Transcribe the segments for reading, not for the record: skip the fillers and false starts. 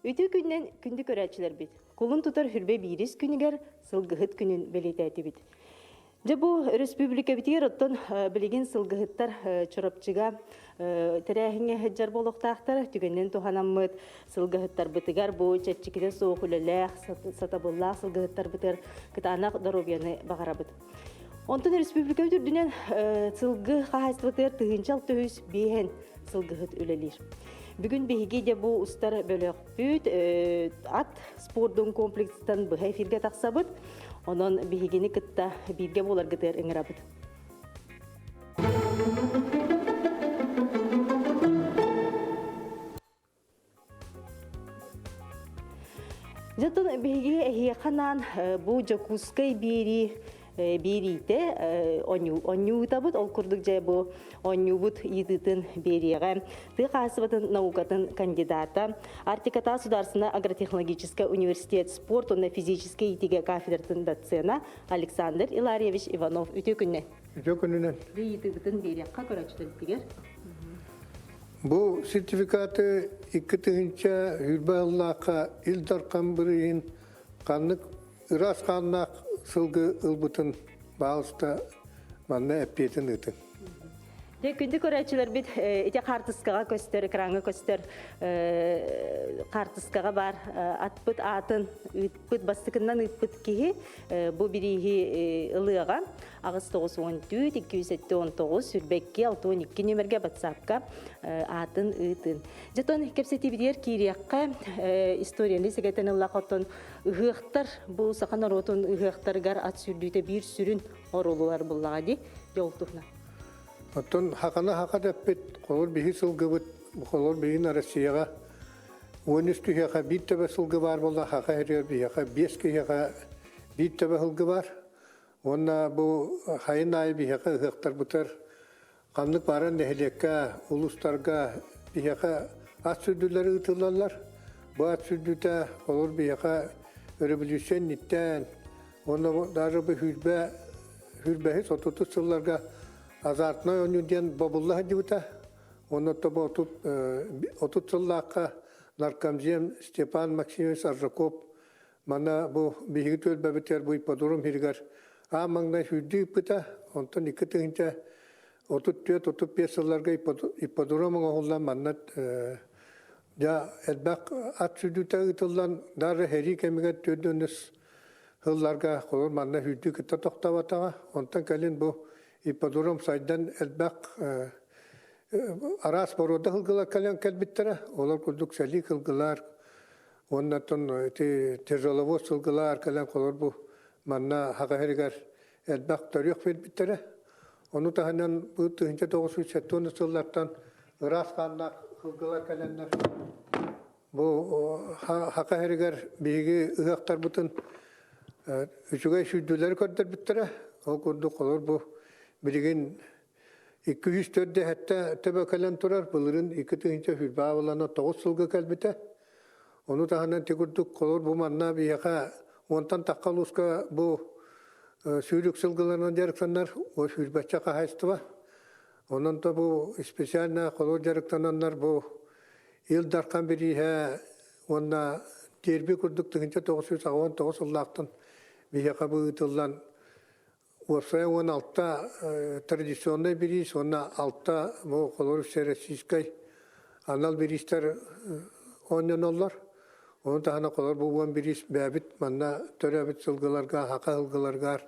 Үтүө күнүнэн күндү көрөөччүлэрбит! Кулун тутар хүрбэ биирис күнүгэр сылгыһыт күнүн бэлиэтээтибит. Дьэ бу өрөспүүбүлүкэбитигэр оттон билигин сылгыһыттар Чурапчыга тэрээһиҥҥэ сылдьар буолуохтаахтар. Түгэнинэн туһанаммыт сылгыһыттарбытыгар бу чэпчэкитэ суох үлэлээх, сатабыллаах сылгыһыттарбытыгар кытаанах доруобуйаны баҕарабыт. Онтон республикабыт үрдүнэн сылгы хаһаайыстыбатыгар 1605 сылгыһыт үлэлиир. Бүгүн биһиги де бу устар бөлөхпүт ат спордун комплекстан быһа эфиргэ тахсабыт. Онон биһигини кытта бииргэ буоларгытыгар ыҥырабыт. Дьэ биһиги эһиэхэ анаан бу Дьокуускай биэрии биэриитэ оонньуу ыытабыт. Ол курдук дьэ бу оонньуубут ыйытыытын биэриэҕэ тыа хаһаайыстыбатын наукатын кандидата, Арктикатааҕы государственнай агротехнологическай университет спорт уонна физическэй иитиигэ кафедратын доцена Александр Иларьевич Иванов. Үтүө күнүнэн. Үтүө күнүнэн. Ыйытыыбытын биэриэххэ көрөөччүлэрбитигэр. Бу сертификаты 2020 сыллаахха Ил Дархан бырыһын ханнык ыраас хааннаах сылгы ылбытын баалыста манна эппиэтин ыытын. Дьэ, күндү көрөөччүлэрбит, ити хаартыскаҕа көстөр, экраҥҥа көстөр хаартыскаҕа баар атпыт аатын ыыппыт, бастакыннан ыыппыт киһи бу бирииһи ылыаҕа. 894 279 22 62 нүөмэргэ WhatsApp-ка аатын ыытын. Дьэтон кэпсэтиибитигэр киириэххэ историяны сэгэтэн ыллах оттон ыһыахтар бу саха норуотун ыһыахтарыгар ат сүүрдүүтэ биир сүрүн оруолулар буллаҕа дии дьол туһунан. Оттон хакана хака дэппит, холор биһи сылгыбыт, холор биһин Россияҕа 13 киһиэхэ биир төбө сылгы баар буолла, хака хэригэр биһиэхэ биэс киһиэхэ биир төбө сылгы баар. Уонна бу хайын аайы биһиэхэ ыһыахтарбытыгар ханнык баарар нэһилиэккэ, улуустарга биһиэхэ ат сүүрдүүлэри ыытыллаллар. Бу ат сүүрдүүтэ олор биһиэхэ өрөбүлүүссүйэ инниттэн уонна даже бу сүүрбэ сүүрбэһис отутус сылларга азартнай оонньуу диэн бобулла сылдьыбыта. Уонна тобо 30 сыллаахха наркомзем Степан Максимович Аржаков Манна бу биһиги түөлбэбитигэр бу ипподром иһигэр аан маҥнай сүүрдүү ыыппыта, онтон 2034-35 сылларга ипподром оҥоһуллан манна дьэ элбэх ат сүүрдүүтэ ыытыллан даже сэрии кэмигэр 4 сылларга холобур манна сүүрдүү кытта тохтооботоҕо. Онтон кэлин бу ипподром сайдан элбэх араас боруода сылгылар кэлэн кэлбиттэрэ. Олор курдук сэлии сылгылар Уоннаттан ити тяжеловоз сылгылаар кэлэн холор бу манна Хаха сиригэр элбэх төрүөх биэрбиттэрэ. Ону таһынан бу 1970 сыллартан ыраас хааннаах сылгылар кэлэннэр бу Хаха сиригэр биһиги ыһыахтарбытын үчүгэй сүүрдүүлэри көрдөрбүттэрэ. Ол курдук холор бу билигин 204 төбө кэлэн турар, былырыын 2020 аабылана 9 сылга кэлбитэ. Ону таһынан ити курдук холобур бу манна биһиэхэ уонтан тахха улууска бу сүүрүк сылгыларынан дьарыктанар сүүрбэччэ хаһаайыстыба. Онон то бу специально холобур дьарыктананнар бу Ил Дархан бирииһэ уонна Дерби курдук 1989 сыллаахтан биһиэхэ бу ыытыллан Уопсайа 16 традиционнай бириис уонна алта бу холобур всероссийскай анал бириистэр оонньоноллор. Ону таһынан холобур бу уон бириис бэйэбит манна төрөөбүт сылгыларга, хака сылгыларыгар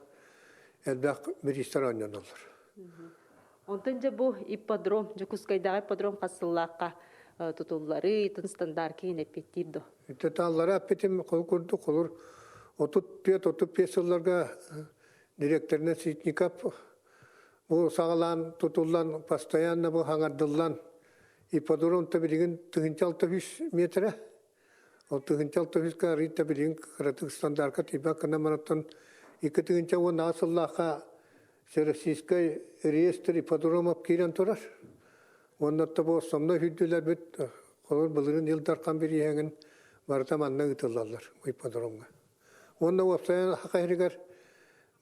элбэх бириистэр оонньоноллор. Онтон дьэ бу ипподром, Дьокуускайдааҕы ипподром хас сыллаахха тутулларый, итин стандарт киһин эппиэттиир дуо? Италлара эппитим ол курдук холур 34-35 сылларга директорынан Ситников бу саҕалаан тутуллан постоянно бу хаҥардыллан ипподром билигин 1603 метрэ ол 1603 арыйта билигин кыратык стандарка тиийбэт гына бараттан 2010 сыллаахха Всероссийскай реестр ипподромов киирэн турар. Уонна бу основной үрдүлэрбит холобур былырыын Ил Дархан бирииһэҥин барыта манна ыытыллаллар ипподромҥа. Уонна уопсайынан Саха сиригэр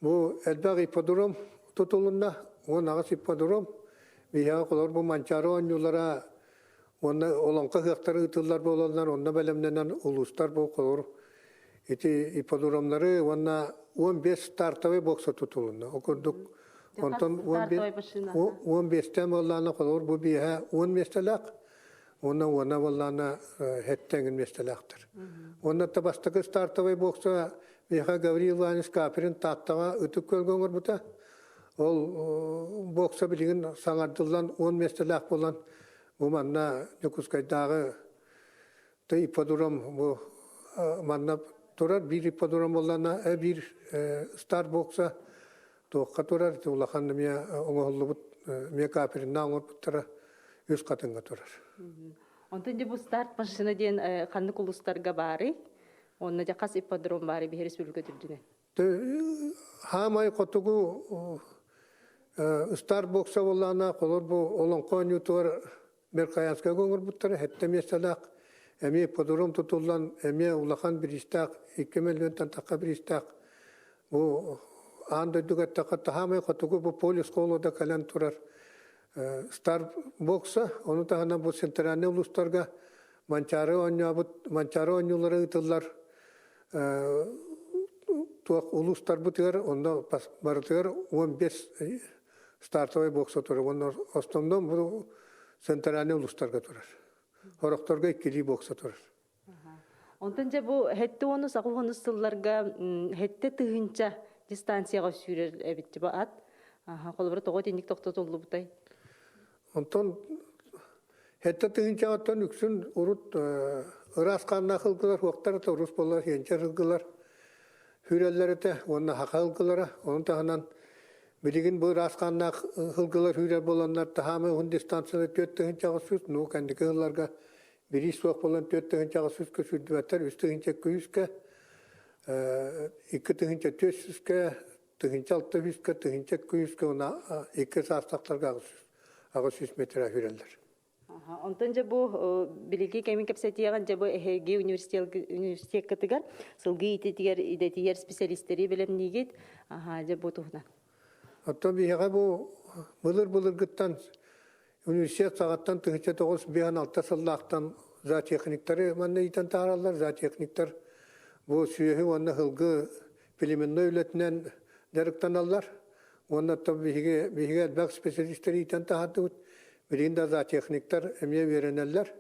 бу элбэх ипподром тутулунна, 18 ипподром. Биһиэхэ холобур бу Манчаары оонньуулара Уонна олоҥхо ыһыахтара ыытыллар буолаллар, онно бэлэмнэнэн улуустар бу холобур ити ипподромнары уонна 15 стартовый бокса тутулунна. Ол курдук онтон 15-тэн буоллаана холобур бу биэһэ 10 миэстэлээх уонна уона буоллаана хэттэ миэстэлээхтэр. Уонна та бастакы стартовый бокса биэхэ Гаврил Иванович Каприн Тааттаҕа Ытык Күөлгэ оҥорбута. Ол бокса билигин саҥардыллан 10 миэстэлээх буолан бу манна Дьокуускайдааҕы ипподром бу манна турар биир ипподром буоллаана биир старбокса туохха турар улахан эмиэ оҥоһуллубут эмиэ каперинна оҥорбуттара үс хатыҥҥа турар. Онтон дьэ бу старт машина диэн ханнык улуустарга баарый? Онно дьэ хас ипподром баарый биһи республика үрдүнэн? Хаамай хотугу Старбокса буоллаана холор бу олоҥхо оонньуутугар Верхоянскайга оҥорбуттара сэттэ миэстэлээх эмиэ ипподром тутуллан эмиэ улахан бириистээх 2 миллионтан тахха бириистээх бу аан дойдуга эттэххэ таһаамай хотугу бу полюс холода кэлэн турар Старбокса ону таһынан бу центральный улуустарга Манчаары оонньообут Манчаары оонньуулара ыытыллар туох улуустарбытыгар онно барытыгар 15 стартовый бокса турар уонна основном бу центральный улуустарга турар. Сорохторго иккилии бокса турар. Онтон дьэ бу хэтте уону саҕа уонус сылларга хэтте тыһыынча дистанцияҕа сүүрэр эбит бу ат. Холобура тоҕо итинник тохтотуллубутай? Онтон Сэттэ тыһыынчаҕыттан үксүн урут ыраас хааннаах ылгылар суохтар этэ, урус буоллар сиэнчэр ылгылар сүүрэллэр этэ уонна саха ылгылара. Ону таһынан билигин бу ыраас хааннаах ылгылар сүүрэр буоланнар таһаамай уһун дистанцияны 4800, ну кэнники сылларга бириис суох буолан 4800-кэ сүүрдүбэттэр, 3 күүскэ, 2400-кэ, 1600-кэ, 1200-кэ уонна икки саастахтарга 800 метр сүүрэллэр. Онтон дьэ бу билиги кэмин кэпсэтиэҕин дьэ бу эһиги университеккытыгар сылгы иититигэр идэтигэр специалистэри бэлэмниигит. Аха дьэ бу туһунан. Оттон биһиэхэ бу былыр-былыргыттан университет саҕаттан 1956 сыллаахтан зоотехниктары манна иитэн таһаараллар. Зоотехниктар бу сүөһү уонна сылгы племенной үлэтинэн дьарыктаналлар. Уонна оттон биһиги биһиги элбэх специалистары иитэн таһаардыбыт. Билигин да зоотехниктар эмиэ үөрэнэллэр.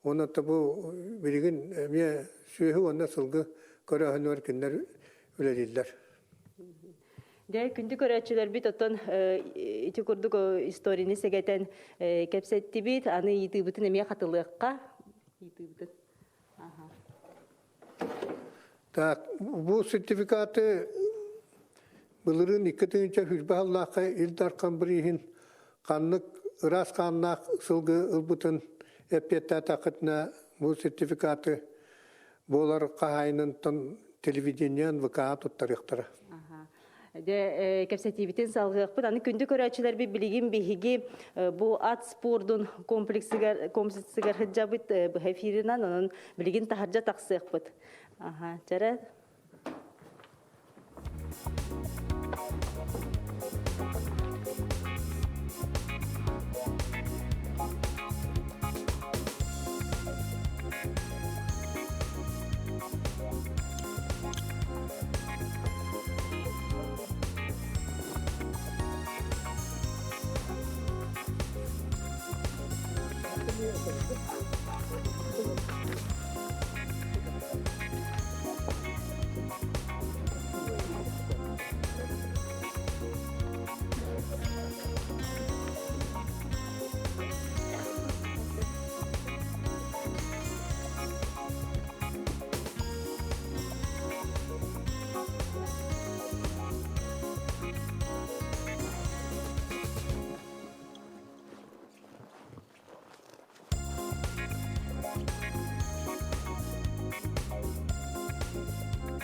Уонна оттон бу билигин эмиэ сүөһү уонна сылгы көрөөһүнүгэр кинилэр үлэлииллэр. Дьэ, күндү көрөөччүлэрбит оттон ити курдук историяны сэгэтэн кэпсэттибит. Аны ыйытыыбытын эмиэ хатылыахха. Ыйытыыбытын. Так, бу сертификаты былырыын 2020 сыллаахха Ил Дархан бирииһин ханнык ыраас хааннаах сылгы ылбытын эппиэттээтэххитинэ бу сертификаты буолар хаһаайынынтан телевидение НВК туттарыахтара. Дьэ, кэпсэтиибитин салгыахпыт. Аны күндү көрөөччүлэрбит билигин биһиги бу ат спордун комплексыгар комплексыгар сылдьабыт быһа эфиринэн, онон билигин таһырдьа тахсыахпыт. Аха, чэрэ.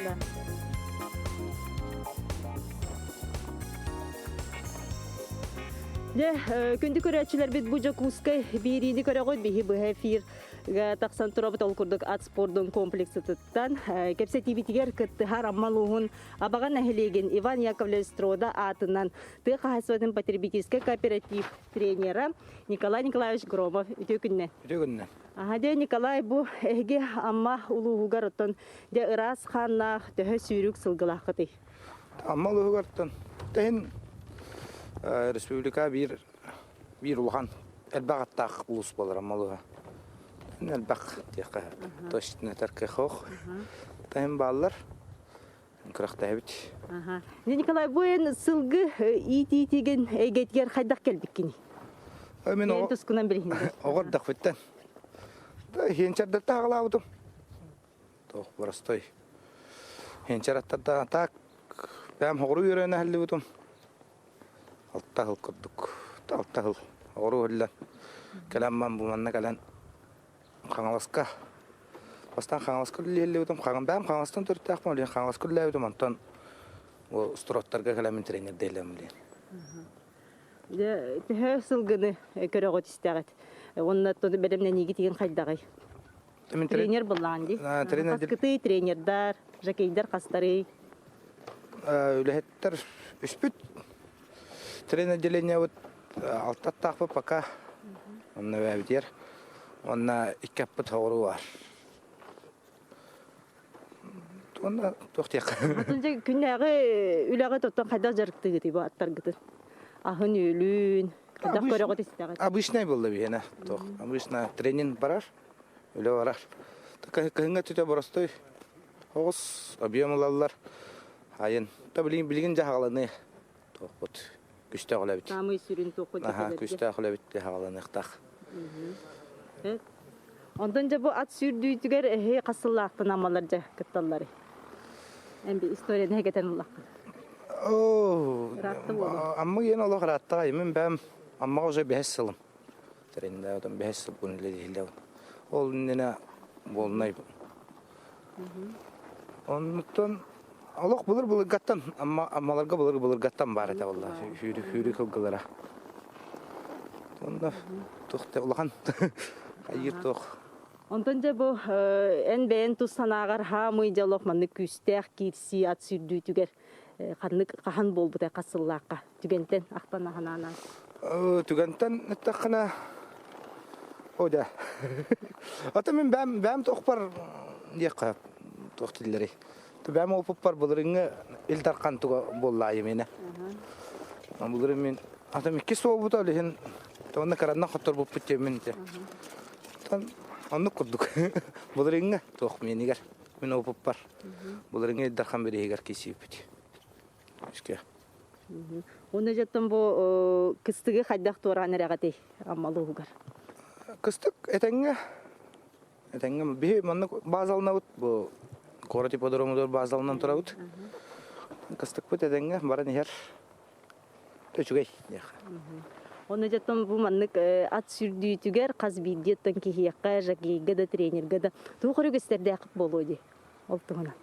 Да. Дьэ, күндү көрөөччүлэрбит бу Дьокуускай биэриини көрөҕүт биһи быһа эфир тахсан турабыт ол курдук ат спордун комплексытыттан кэпсэтиибитигэр кыттыһар Амма улууһун Абаҕа нэһилиэгин Иван Яковлевич Строда аатынан тыа хаһаайыстыбатын потребительскай кооператив тренера Николай Николаевич Громов. Үтүө күннэн. Үтүө күннэн. Аха дьэ Николай бу эһиги Амма улууһугар оттон дьэ ыраас хааннаах төһө сүүрүк сылгылааххытый? Амма улууһугартан тэһин республика биир биир улахан элбэх аттаах улуус буолар Амма улууһа. Элбэх диэххэ точно таркахох. Таһын бааллар. Күрэхтэһэбит. Николай, бу эн сылгы иитиитигин эйгэтигэр хайдах кэлбиккиний? Мин Эн тускунан билиһиннэр. Оҕор дахпыттан. Хиэнчэрдэртэ аҕалаабытым. Туох боростой. Хиэнчэр аттарда так бэм хоҕуру үөрэнэ иһэллибитим. 6 сыл курдук. 6 сыл оҕуру иһиллэн. Кэлэн бу манна кэлэн Хаҥаласка бастаан Хаҥаласка үлэлиэбитим. Бэйэм Хаҥаластан төрүттээхпин, ол иһин Хаҥаласка үлэлээбитим. Онтон Островтарга кэлэммин тренердээлэммин диэн. Дьэ, төһө сылгыны көрөҕүт истэҕит? Уонна бэлэмнэниигит игин хайдаҕый? Тренер буллаҕын дии. Хаскытый тренердар, жокейдар хастарый? Үлэһиттэр үспүт. Тренер отделениебыт алтаттаахпыт пока. Онно бэбитиэр. Уонна икки аппыт хоҕуруу бар. Уонна туох диэххэ. Атын дьэ күннээҕи үлэҕит оттон хайдах дьарыктыыгытый бу аттаргытын? Аһын үөлүн, хайдах көрөҕүт истэҕит? Обычный буолла биһиэнэ. Туох обычно тренинг барар, үлэ барар. Кыһыҥҥа түтэ боростой оҕус объем ылаллар. Айын. Та билигин билигин дьаһаҕаланыы туохпут күстээх үлэбит. Саамай сүрүн туоххут Аха, күстээх үлэбит дьаһаҕаланыахтаах. Онтон дьэ бу ат сүүрдүүтүгэр эһи хас сыллаахтан аммалар дьэ кытталларый? Эн би историяны хэгэтэн ыллаххын. Оо, Ыраатта буолуо. Амма иэн олох ырааттаҕай. Мин бэм Аммаҕа уже бэһис сылым. Тэриннэ отон бэһис сыл бун үлэлииллэбин. Ол иннинэ буолнай. Оннуттан олох былыр былыргаттан Амма Аммаларга былыр былыргаттан баар этэ буолла. Сүүрүк сүүрүк сылгылара. Онно туох улахан хайыр туох. Онтон дьэ бу эн бэйэн тус санааҕар хаамый дьэ олох маннык күүстээх киирсии ат сүүрдүүтүгэр ханнык хаһан буолбутай хас сыллаахха түгэнтэн ахтан аһанаанаа. Түгэнтэн эттэххинэ о да. Ата мин бэм бэм тохпар диэххэ туох тиллэрий. Бэм опуппар былырыҥҥы Ил Дархан туга буоллаайым ини. Былырын мин атым иккис буолбута ол иһин онно кыраннан хотторбуппут диэммин те. Оннук курдук. Былырыҥҥы туох минигэр мин опуппар былырыҥҥы Ил Дархан бириһигэр кисииппит. Иске. Уонна дьэттэн бу кыстыгы хайдах туораан эрэҕитий Амма улууһугар? Кыстык этэҥҥэ Этэҥҥэ биһи маннык баазаланабыт бу куорат ипподромугар баазаланан турабыт. Кыстыкпыт этэҥҥэ баран иһэр. Үчүгэй диэххэ. Онно дьэттэн бу маннык ат сүүрдүүтүгэр хас биирдии оттон киһиэхэ, жокейга да, тренергэ да туох өрүгэстэрдээх буолуо дии ол туһунан.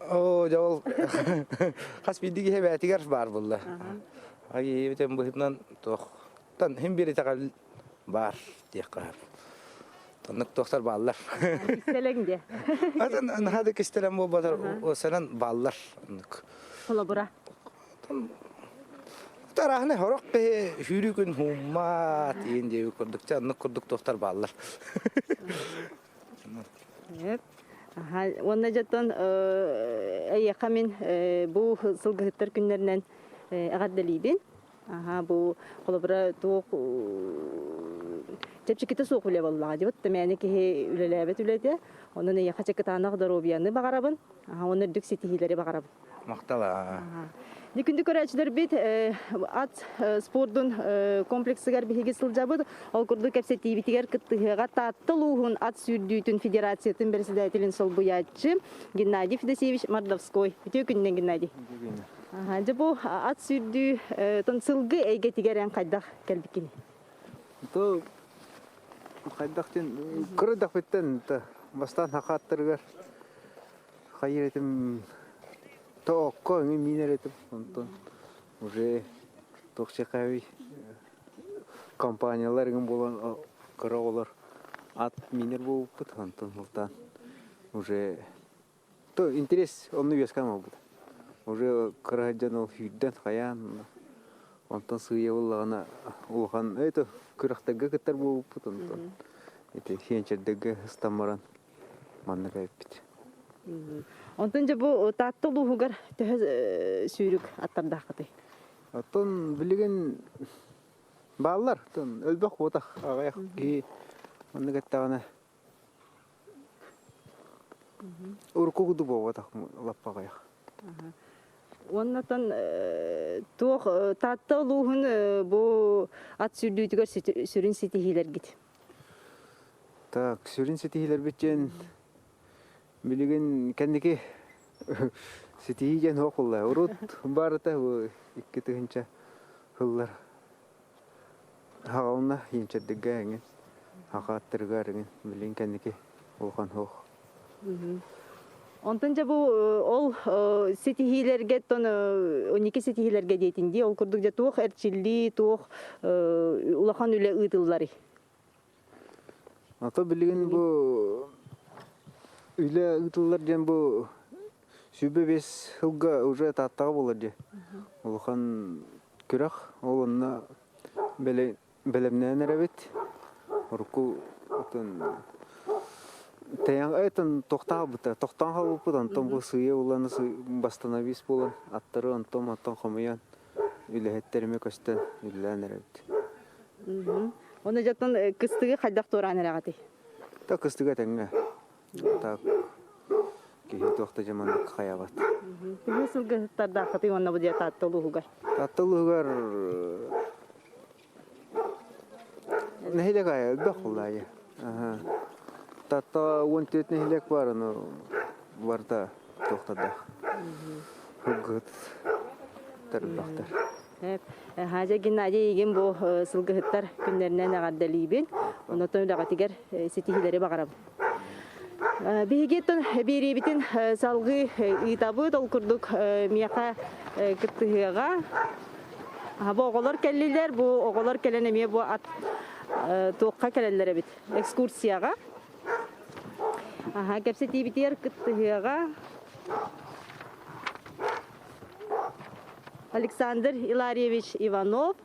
Оо, дьэ ол хас биирдии киһи бэйэтигэр баар буолла. Айыы быһыытынан туох тан хим биир итэҕэл баар диэххэ Оннук туохтар бааллар. Кистэлэҥ диэ. Атын наһаа да кистэлэҥ буолбатар, санан бааллар. Оннук. Холобура. Тарааһына хорох киһи сүүрүү күн хууммат иин диэби курдук оннук курдук туохтар бааллар. Уонна дьоттон эйиэхэ мин бу сылгыһыттар күннэринэн эҕэрдэлиибин. Аха, бу холобура туох чэпчэкитэ суох үлэ буоллаҕа дии. Вот мээнэ киһи үлэлээбэт үлэтэ. Онон эйиэхэ чакытаанах доруобуйаны баҕарабын. Аха, уонна үрдүк ситиһиилэри баҕарабын. Махтал. Дьэ, күндү көрөөччүлэрбит, ат спордун комплексыгар биһиги сылдьабыт. Ол курдук кэпсэтиибитигэр кыттыһыаҕа Таатта улууһун ат сүүрдүүтүн федерациятын председателин солбуйааччы Геннадий Федосеевич Мордовской. Үтүө күнүнэн, Геннадий. Дьэ бу ат сүүрдүү сылгы эйгэтигэр эн хайдах кэлбиккиний? То хайдах диэн кыра бастаан хахааттарыгар хайыр этим то окко эҥин миинэр этим онтон уже туох чекави компаниялар игин буолан кыра оҕолор ат минер буолбуппут, онтон сылтаан уже то интерес онно үөскээн буолбут. Уже кыра сылдьан ол сүүрдэн хайаан онтон сыыйа буллаҕына улахан это күрэхтэргэ кыттар буолбуппут онтон ити сиэнчэрдэргэ ыстан баран манна кэлбит. Онтон дьэ бу Таатта улууһугар төһө сүүрүк аттардааххытый? Оттон билигин бааллар. Оттон өлбөх буотах аҕыйах киһи оннук эттэҕинэ урукку курдук буолбатах лаппа аҕыйах. Уоннатан туох Таатта улууһун бу ат сүүрдүүтүгэр сүрүн ситиһиилэргит? Так, сүрүн ситиһиилэрбит диэн билигин кэнники ситиһии диэн суох буолла. Урут барыта бу 2000 сыллар хаҕалына иинчэрдигэ эҥин, хахааттарыгар эҥин билигин кэнники улахан суох. Онтон дьэ бу ол ситиһиилэргэ тон 12 ситиһиилэргэ диэтин дии ол курдук дьэ туох эрчиллии, туох улахан үлэ ыытылларый? Ото билигин бу үлэ ыытыллар диэн бу 25 сылга уже Тааттаҕа буолар дии. Улахан күрэх ол онно бэлэмнээн эрэбит. Урукку отон тэйэн этон тохтообута тохтоон хаалбыппыт онтон бу сыыйа улан бастановист буолан аттары онтон онтон хомуйан үлэһиттериме көстөн үлэлээн эрэбит. Оны дьоттон кыстыгы хайдах туораан эрэҕитий? Та кыстыга тэҥҥэ. Так киһи туох да дьаманнык хайабат. Төһө сылгыһыттардааххытый уонна бу дьэ Таатта улууһугар? Таатта улууһугар нэһилиэк аайы элбэх буолла Таатта 14 нэһилиэк бар, ону барыта туохтардаах. Сылгыһыт элбэхтэр. Хаадьа Геннадий эйигин бу сылгыһыттар күннэринэн эҕэрдэлиибин. Онотон үлэҕитигэр ситиһиилэри баҕарабын. Биһиги биэриибитин салгыы ыытабыт. Ол курдук миэхэ кыттыһыаҕа. Бу оҕолор кэллилэр. Бу оҕолор кэлэн эмиэ бу ат туохха кэлэллэр эбит? Экскурсияҕа. Аха, кэпсэтиибитигэр кыттыһыаҕа. Александр Иларьевич Иванов,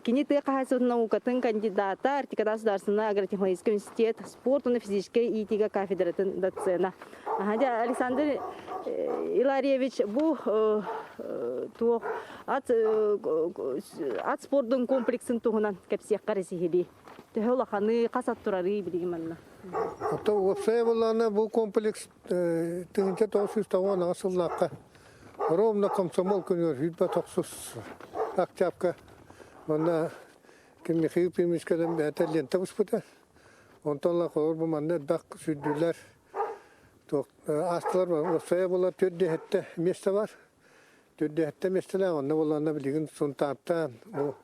кини тыа хаһаайыстыбатын наукатын кандидата, Арктикада государственный агротехнологический университет спорт уонна физическэй иитиигэ кафедратын доцена. Александр Иларьевич бу туох ат ат спордун комплексын туһунан кэпсиэххэ сиһилии. Төһө улаханы, хас ат турарый билигин манна? Оттон уопсайа буоллаҕына бу комплекс 1998 сыллаахха ровно комсомол күнүгэр 190 октябка манна ким Михаил Пимович кэлэн бэйэтэ лента буспута. Онтон ыла холобур бу манна элбэх сүүрдүүлэр туох аастылар уопсайа буолар 47 место бар. 47 миэстэлээх онно буоллаҕына билигин Сунтаартан бу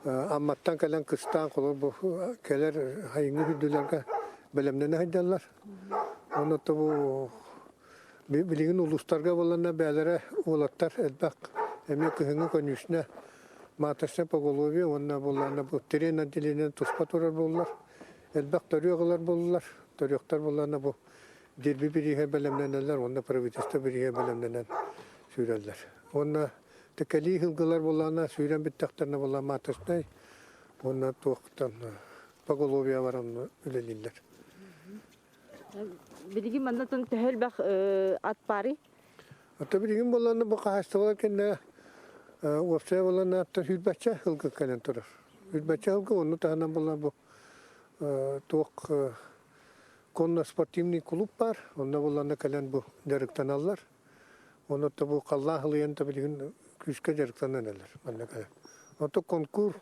Амматтан кэлэн кыстаан холобур бу кэлэр сайыҥҥы үрдүлэргэ бэлэмнэнэ сылдьаллар. Онно бу билигин улуустарга буолланна бээлэрэ уолаттар элбэх эмиэ кыһыҥҥы конюшня маточное поголовье уонна буоллаҕына бу трен отделение туспа турар буоллар элбэх төрүөх ылар буоллулар төрүөхтэр буоллаҕына бу дерби бирииһэ бэлэмнэнэллэр уонна правительство бирииһэ бэлэмнэнэн сүүрэллэр. Уонна текелии сылгылар буоллаҕына сүүрэн бүттэхтэринэ буолла маточнай уонна туохтан поголовье баран үлэлииллэр. Билигин манна төһө элбэх ат баарый? Ата билигин буоллаҕына бу хаһаайыстыбалар кэннэ уопсайа буоллаҕына аттан сүүрбэччэ сылгы кэлэн турар. Сүүрбэччэ сылгы онну таһынан буолла бу туох конно-спортивный клуб баар. Онно буоллаҕына кэлэн бу дьарыктаналлар. Онно бу халлаан халыйан да билигин күүскэ дьарыктанан эрэллэр манна кэлэн. Ото конкур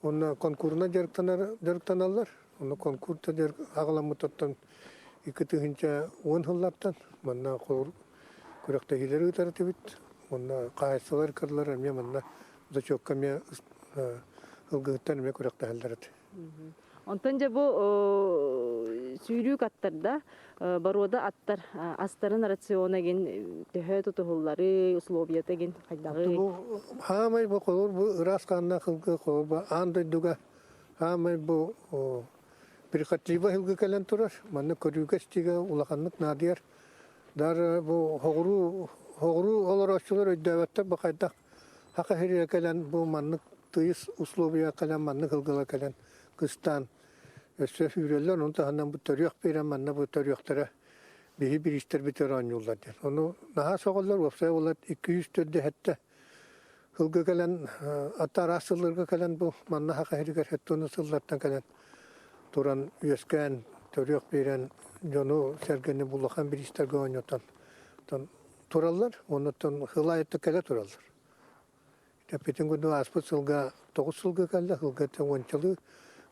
Онно конкурунан дьарыктанар дьарыктаналлар. Онно конкурта аҕаламмыттан 2010 сыллартан манна холобур күрэхтэһиилэри ыытар этибит. Онно хаһаайыстыбалар кырлар эмиэ манна зачетка эмиэ ылгыһыттан эмиэ күрэхтэһэллэр этэ. Онтон дьэ бу сүүрүүк аттарда, боруода аттар астарын рациона гин төһө тутуһуллары, условията гин хайдаҕый? Бу хаамай бу холор бу ыраас хааннаах ылгы холор бу аан дойдуга хаамай бу прихотливо ылгы кэлэн турар. Манна көрүүгэ-истиигэ улаханнык наадыйар. Даже бу хоҕуруу хоҕуруу олорооччулар өйдөөбөттөр бу хайдах хака сиригэр кэлэн бу маннык тыйыс условия кэлэн маннык ылгыла кэлэн кыстаан өссө сүүрэллэр, ону таһынан бу төрүөх биэрэн манна бу төрүөхтэрэ биһи бириистэрбитигэр оонньууллар диэн. Ону наһаа соҕоллор, уопсай буолар 247 сылга кэлэн, ата араас сылларга кэлэн бу манна хака сиригэр 70 сыллартан кэлэн туран үөскээн, төрүөх биэрэн дьону сэргэни бу улахан бириистэргэ оонньотон тураллар, оннуттан сыл аайы кэлэ тураллар. Эппитин курдук ааспыт сылга 9 сылга кэллэ, сылга уончалыы,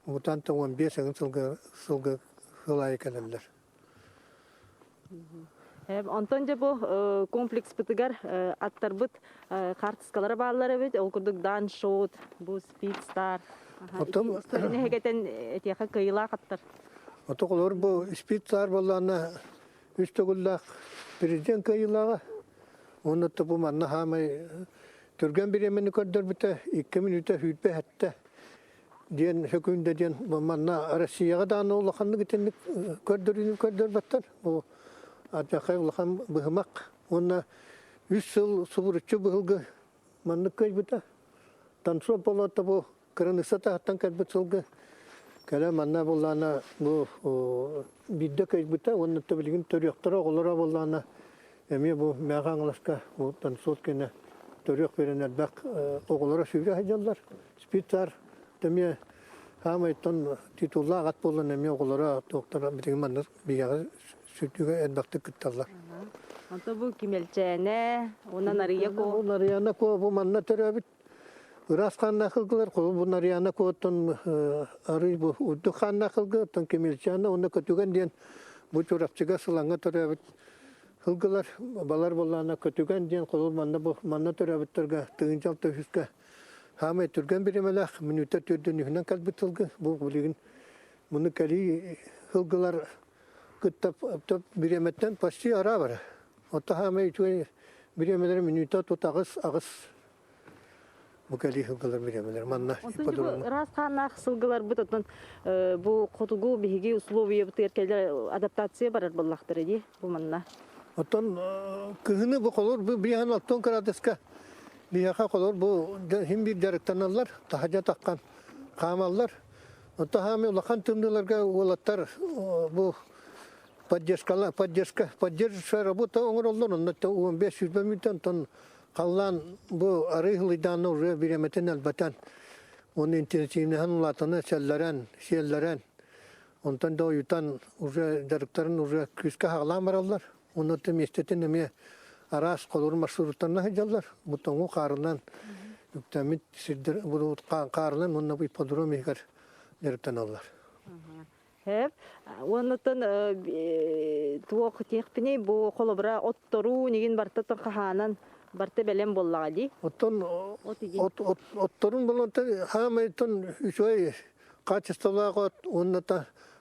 мутанта 15 эҥин сылга сылга сыл аайы кэлэллэр. Онтон дьэ бу комплекспытыгар аттарбыт хаартыскалара бааллар эбит. Ол курдук Дан Шоут, бу Speed Star. Оттон Историяны этиэхэ кыайыылаах аттар. Ото олор бу Speed Star буоллаана үс төгүллээх президент кыайыылааҕа. Уонна бу манна хаамай түргэн бириэмэни көрдөрбүтэ 2 мүнүүтэ сүүрбэ сэттэ диэн сөкүүндэ диэн манна Россияҕа даҕаны улаханнык итинник көрдөрүүнү көрдөрбөттөр. Бу алдьархай улахан быһымах уонна үс сыл субуруччу быһылгы маннык кыайбыта. Танцор болота бу кыраныысса таһыттан кэлбит сылгы кэлэ манна буоллаана бу биирдэ кыайбыта уонна билигин төрүөхтэрэ оҕолоро буоллаана эмиэ бу Мэҕэ Хаҥаласка бу танцор кэнэ төрүөх биэрэн элбэх оҕолоро сүүрэ сылдьаллар. Спицар эмиэ хаамайтан титуллаах ат буолан эмиэ оҕолоро туохтара билигин манна биһиэхэ сүрдүүгэ элбэхтик кытталлар. Онто бу Кимэлчээнэ, уонна Нарыйа Ко. Нарыйана Ко бу манна төрөөбүт ыраас хааннаах ылгылар. Бу Нарыйана Коттон арый бу үрдүк хааннаах ылгы, оттон Кимэлчээнэ уонна Көтүгэн диэн бу Чурапчыга Сылаҥҥа төрөөбүт ылгылар. Балар буоллаана Көтүгэн диэн холобур манна бу манна төрөөбүттэргэ тыһыынча алта үһүскэ хаамай түргэн бириэмэлээх мүнүүтэ төрдүн үһүнэн кэлбит сылгы. Бу билигин муну кэлии сылгылар кытта бириэмэттэн почти араа бара. Отто хаамай үчүгэй бириэмэлэр мүнүүтэ тут аҕыс аҕыс бу кэлии сылгылар бириэмэлэр манна ипподромҥа. Ыраас хааннаах сылгыларбыт оттон бу хотугу биһиги условиябытыгар кэлэр адаптация барар буоллахтара дии бу манна. Оттон кыһыны бу холор бу биһан оттон кырадыска биһиэхэ холор бу хим биир дьарыктаналлар, таһадьа таххан хаамаллар. Оттон хаамай улахан тымныыларга уолаттар бу поддержкала поддержка поддерживающая работа оҥороллор онно 15-20 мүнүүтэн онтон халлаан бу арыы хылыйдаанна уже бириэмэтин элбэтэн уонна интенсивныһан улаатана сэллэрэн сиэллэрэн онтон да уйутан уже дьарыктарын уже күүскэ хаҕалаан бараллар уонна миэстэтин эмиэ араас холур маршруттарынан сылдьаллар бу тоҥу хаарынан үктэммит сирдэр хаарынан уонна бу ипподром иһигэр дьарыктаналлар. Хэп. Уоннаттан туох тиэхпиний бу холобура отторуу нигин барта хаһаанан барта бэлэм буоллаҕа дии. Оттон отторун булан хаамайтон үчүгэй хаачыстыбалаах от уонна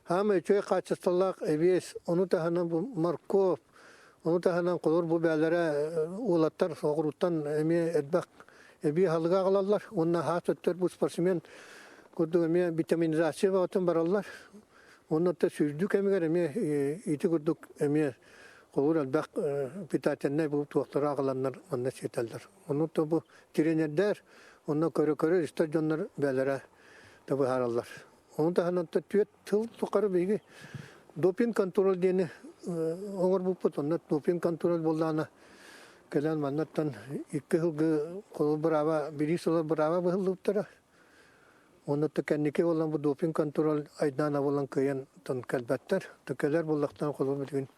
хаамай үчүгэй хаачыстыбалаах эбиэс ону таһынан бу морковь ону таһынан холор бу бээлэрэ уолаттар соҕурууттан эмиэ элбэх эбии аһылыгы аҕалаллар уонна хаас өттөр бу спортсмен курдук эмиэ витаминизация бөҕөтүн бараллар уонна сүүрдүү кэмигэр эмиэ ити курдук эмиэ холур элбэх питательнай бу туохтары аҕаланнар манна сиэтэллэр ону то бу тренердэр онно көрө-көрө истэр дьоннор бээлэрэ да быһаараллар ону таһынан түөрт сыл тухары биһиги допинг контроль диэни оҥорбуппут онно допинг контроль буоллаҕына кэлэн маннаттан икки сылгы холобур бырааба биир сыла бырааба быһыллыбыттара Онно кэнники буолан бу допинг контроль айдаана буолан кыайан кэлбэттэр. Кэлэр буоллахтан холобур билигин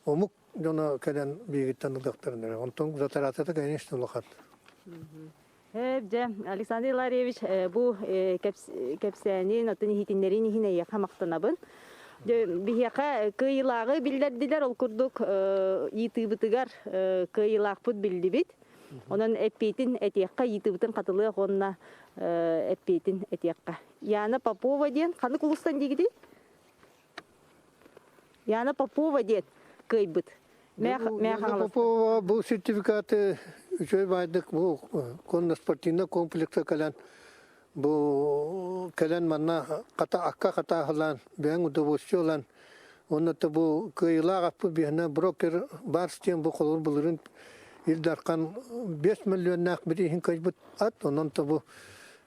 омук дьоно кэлэн биһигиттэн ылыахтарын эрэ. Онтон затаратата, конечно, улахан. Дьэ, Александр Иларьевич, бу кэпсээнин, оттон иһитиннэрин иһин эйиэхэ махтанабын. Биһиэхэ кыайыылааҕы биллэрдилэр, ол курдук ыйытыыбытыгар кыайыылаахпыт биллибит. Онон эппиэтин этиэххэ, ыйытыыбытын хатылыах уонна эппиэтин этиэххэ. Яна Попова диэн ханнык улуустан диигитий? Яна Попова диэн кыайбыт. Яна Попова бу сертификаты үчүгэй баайдык бу конно-спортивный комплекса кэлэн бу кэлэн манна хата акка хатааһылаан бэйэҥ удовольствие ылан уонна то бу кыайыылаах аппыт биһиэнэ брокер Барс диэн бу холобур былырыын Ил Дархан 5 миллионнаах бирииһин кыайбыт ат онон то бу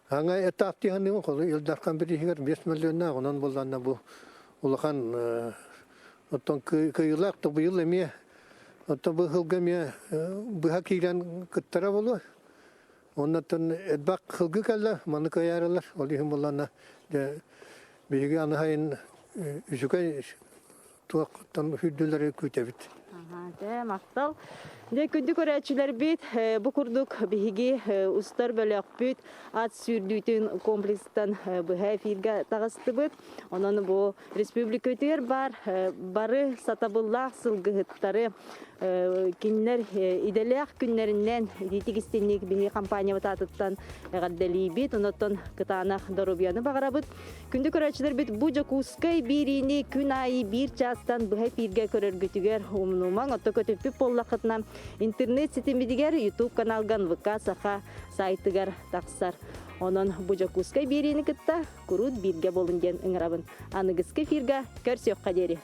Аңа этап диһаныгын холу Ил Дархан бирииһигэр 5 миллионнаах онон булланна бу улахан оттон кыайыылаах да быйыл эмиэ оттон бу сылга эмиэ быһа киирэн кыттара буолуо. Оннуттан элбэх сылгы кэллэ, маны кыайарылар. Ол иһин булланна дьэ биһиги аны сайын үчүгэй туохтан үрдүлэри күүтэбит. Дьэ, махтал. Дьэ, күндү көрөөччүлэрбит, бу курдук биһиги устар бөлөхпүт ат сүүрдүүтүн комплекстан быһа эфиргэ таҕыстыбыт. Онон бу республикабытыгар баар бары сатабыллаах сылгыһыттары кинилэр идэлээх күннэринэн итиитик истинник биһиги компаниябыт аатыттан эҕэрдэлиибит. Онон кытаанах доруобуйаны баҕарабыт. Күндү көрөөччүлэрбит, бу Дьокуускай биэриини күн аайы биир чаастан быһа эфиргэ көрөргүтүгэр умнумаҥ. Отто көтүппүт буоллаххытына, интернет ситимигэр YouTube каналга НВК Саха сайтыгар тахсар. Онон бу Дьокуускай биэриини кытта куруут бииргэ буолун диэн ыҥырабын. Аныгыскы эфиргэ көрсүөххэ диэри.